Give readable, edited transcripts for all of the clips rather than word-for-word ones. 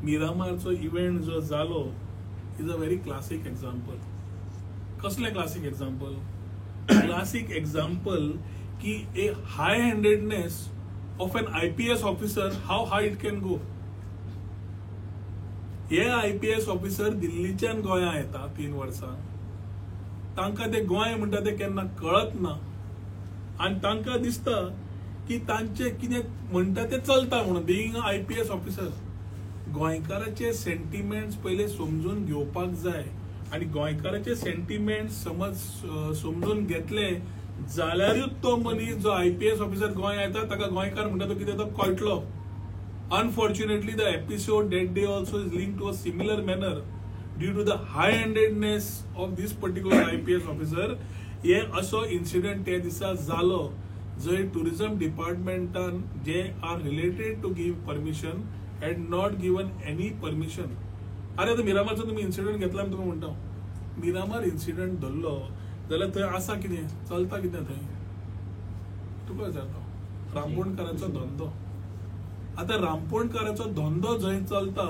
मिरामारचो event जो जालो is a very classic example. कसलें क्लासीक एग्जाम्पल? क्लासीक एग्जाम्पल की a high handedness of an IPS officer, how high it can go. हे IPS officer दिल्लीच्यान गोंया येता 3 वर्सां. तांकां ते गोंय म्हणटा ते केन्ना कळत ना आनी तांकां दिसता की तांचे कितें म्हणटा ते चलता म्हणून. बिईंग आयपीएस ऑफिसर, गोंयकाराचे सेंटिमेंट्स पयले समजून घेवपाक जाय आनी गोंयकाराचे सेंटिमेंट्स समज समजून घेतले जाल्यारूच तो मनीस जो आयपीएस ऑफिसर गोंय येता, ताका गोंयकार म्हणटा तो कितें तो कळटलो. Unfortunately, the episode that day also is linked to a similar manner due to the high-handedness of this particular IPS officer. हे असो इन्सिडंट त्या दिसा जालो, जंय टुरिझम डिपार्टमेंटान जे are related to give permission had not given any permission. अरे, आतां मिरामारचो तुमी इन्सिडंट घेतला आनी तुमी म्हणटा, मिरामार इन्सिडंट धरलो जाल्यार थंय आसा कितें, चलता कितें थंय? तुका विचारता, रांपोणकाराचो धंदो. आतां रांपोणकाराचो धंदो जंय चलता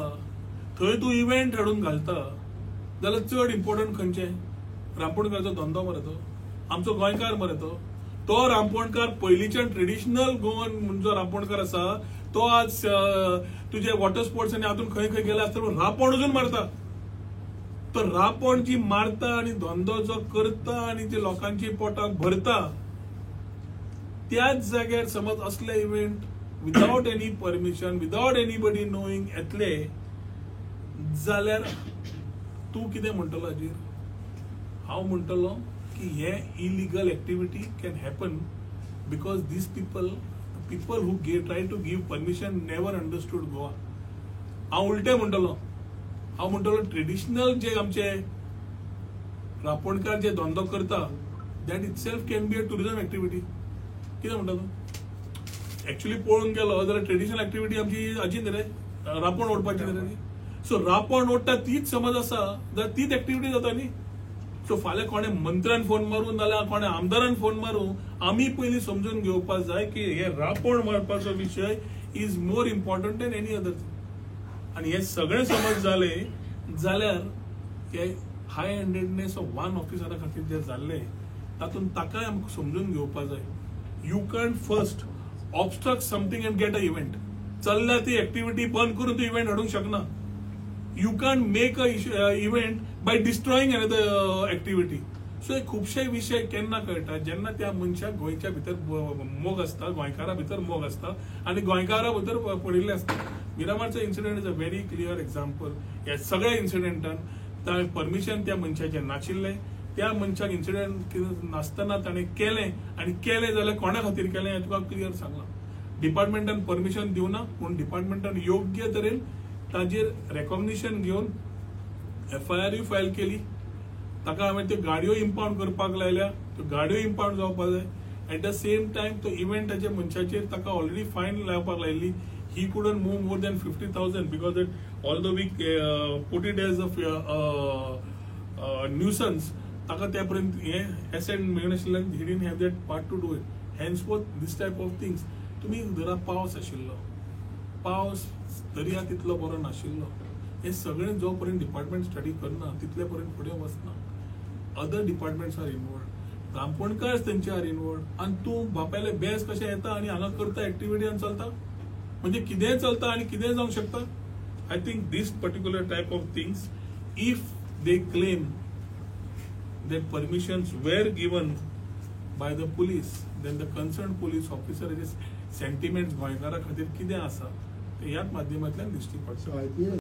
थंय तूं इव्हेंट हाडून घालता जाल्यार चड इम्पॉर्टंट खंयचें? रांपोणकाराचो धंदो मरे तो, आमचो गोंयकार मरे तो. तो रांपोणकार पयलींच्यान ट्रेडिशनल गोवन म्हूण जो रांपोणकार आसा, तो आज तुजे वॉटर स्पोर्ट्स आनी हातून खंय खंय गेले आसता, पूण रांपोण अजून मारता. तो रांपोण जी मारता आनी धंदो जो करता आनी जे लोकांची पोटाक भरता, त्याच जाग्यार समज असले event without any permission, without anybody knowing येतले जाल्यार तूं कितें म्हणटलो हाजेर? हांव म्हणटलो की हे illegal activity can happen because these people, people who try to give permission, never understood Goa. हांव उलटें म्हणटलो. हांव म्हणटलो, ट्रेडिशनल जे आमचे रांपोणकार जे धंदो करता, that itself can be a tourism activity. कितें म्हणटा तूं? एक्चुअली पळोवंक गेलो जाल्यार ट्रेडिशनल एक्टिविटी आमची हाजी न्ही रे, रांपोण ओडपाची न्ही रे? सो रांपोण ओडटा तीच समज आसा जाल्यार तीच एक्टिविटी जाता न्ही. सो फाल्यां कोणे मंत्र्यान फोन मारूं नाल्यार कोणे आमदारान फोन मारूं, आमी पयलीं समजून घेवपाक जाय की हे रांपोण मारपाचो विशय is more important than any other thing. आनी हे सगळें समज जालें जाल्यार हे हाय हँडेडनेस ऑफ वन ऑफिसरा खातीर जे जाल्लें, तातूंत ताकाय आमकां समजून घेवपाक जाय. You can't first obstruct something and get a event. चल्ल्या ती एक्टिविटी बंद करून तूं इव्हेंट हाडूंक शकना. You can't make a event by destroying another activity. So हे खुबशे विशय केन्ना कळटा? जेन्ना त्या मनशाक गोंयच्या भितर मोग आसता, गोंयकारा भितर मोग आसता आनी गोंयकारा भितर पडिल्लें आसता. मिरामारचो incident is a very clear example. ह्या सगळ्या इन्सिडंटान परमिशन त्या मनशाचें नाशिल्लें. त्या मनशाक इन्सिडंट नासतना ताणें केलें आनी केलें जाल्यार कोणा खातीर केलें हें तुका क्लियर सांगलां. डिपार्टमेंटान परमिशन दिवना, पूण डिपार्टमेंटान योग्य तरेन ताजेर रेकॉग्निशन घेवन एफआयआरूय फायल केली. ताका हांवें त्यो गाडयो इम्पावंड करपाक लायल्या. त्यो गाडयो इम्पावंड जावपाक जाय. एट the same time तो इव्हेंटाच्या मनशाचेर ताका ऑलरेडी फायन लावपाक लायिल्ली. He couldn't move more than 50,000 because it, although we put it as a nuisance, ताका त्या पर्यंत हे accent मेळनाशिल्ल्यान he didn't have that part to do it. Henceforth, this type of things, तुमी जरा पावस आशिल्लो, पावस दर्या तितलो बरो नाशिल्लो, हे सगळें जो पर्यंत डिपार्टमेंट स्टडी करना तितले पर्यंत फुडें वचना. Other departments are involved, रांपोणकार तेंचे are involved आनी तूं बापायले बेस कशें येता आनी हांगा करता एक्टिविटी आनी चलता, म्हणजे कितेंय चलता आनी कितेंय जावंक शकता. I think this particular type of things, if they claim that permissions were given by the police, then the concerned police officer sentiments गोंयकारा खातीर कितें आसा ते ह्याच माध्यमांतल्यान दिश्टी पडटा. So IPS